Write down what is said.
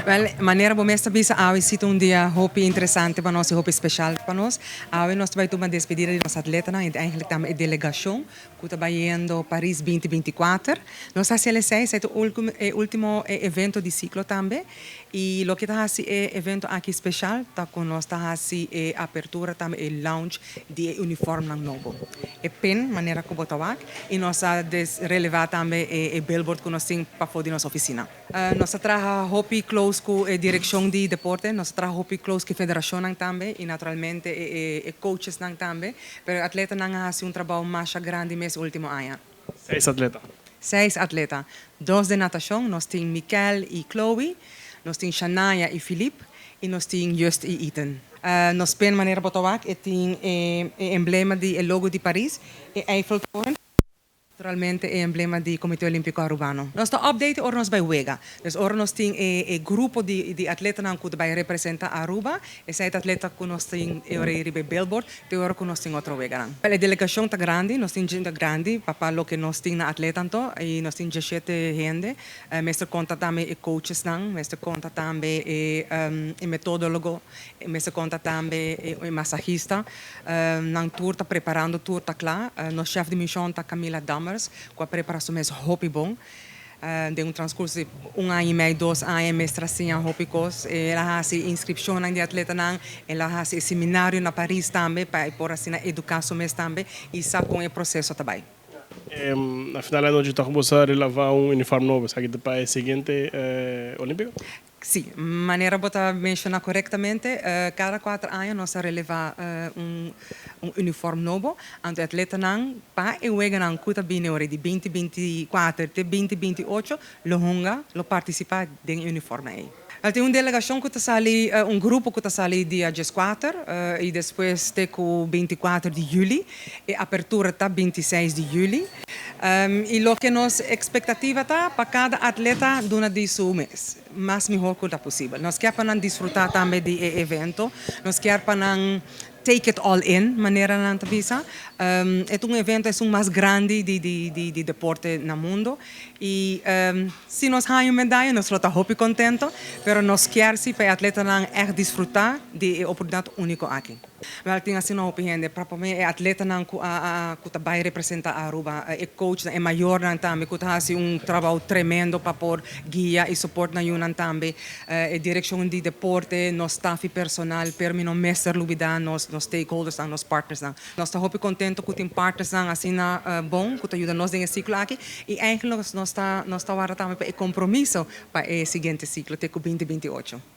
Wel, manera bo mes ta bisa, awe si ta un dia hopi interesante pa nos y hopi special pa nos. Awe nos ta bay tuma despedida di nos atletanan y eigenlijk tambe e delegacion cu ta bayendo Paris 2024. Nos ta haci esey, esey ta e ultimo evento di ciclo tambe. Y loke ta haci e evento aki special ta cu nos ta haci e apertura tambe, e launch di e uniformnan nobo. E pin, manera cu bo ta wak, y nos a releva tambe e billboard cu nos tin pafo di nos oficina. Nos a traha hopi close cu e direccion di deporte, nos a traha hopi close cu federacionnan tambe y naturalmente e coachesnan tambe, pero atletanan a haci un trabou mas grandi mes ultimo aña. 6 atleta. 6 atleta. 2 di natacion, nos tin Mikel y Chloe, nos tin Shania y Philip, y nos tin Just y Ethan. Nos pin, manera bo ta wak, e tin e emblema di e logo di Paris, e Eiffeltoren, naturalmente e emblema di Comite Olimpico Arubano. Nos ta update ora nos bay wega. Dus ora nos tin e grupo di atletanan cu bay representa Aruba, esey atleta cu nos tin e ora riba billboard, te ora cu nos tin otro weganan. E delegacion ta grandi, nos tin hende grandi, pa loke nos tin na atleta anto, y nos tin 17 hende. Mester conta tambe e coachesnan, mester conta tambe e metodologo, mester conta tambe e masahista. Nan tur ta preparando, tur ta cla. Nos chef di mision ta Camila Dammers, cu a prepara su mes hopi bon. Den un transcurso di un aña y mei, 2 aña, mester a siña hopi cos. El a haci inscripcion di atletanan, el a haci seminario na Paris tambe, pa por asina educa su mes tambe, y sa con e proceso tambe. Na final di anochi toch bo a releva un uniform nobo, esaki pa e siguiente Olimpico? Si, manera bo a menciona corectamente, cada 4 aña nos ta releva un uniform nobo. Anto atletanan pa e weganan cu ta bini di 2024 te 2028 lo hunga, lo participa den uniform ey. Tin un delegacion cu ta sali, un grupo cu ta sali dia 14 y despues te cu 24 di juli. E apertura ta 26 di juli. Y loke nos expectativa ta pa cada atleta duna di su mes mas miho cu ta posibel. Nos kier pa nan disfruta tambe di e evento, nos kier pa nan take it all in, manera nan ta bisa. E un evento e un mas grandi di deporte na mundo y si nos gana un medaya, nos ta hopi contento, pero nos kier si pa e atletanan echt disfruta di e oportunidad unico aki. Wel, tin asina hopi hende, pa mi e atletanan cu ta bay representa Aruba, e coach, e mayornan tambe, cu ta haci un trabou tremendo pa por guia y support nan yiunan tambe, e direccion di deporte, nos staff y personal, pero mi no mester lubida nos stakeholders, nos partners. Nos ta hopi contento cu tin partners asina bon, cu ta yuda nos den e ciclo aki, y eigenlijk nos ta warda tambe pa e compromiso pa e siguiente ciclo, te 2028.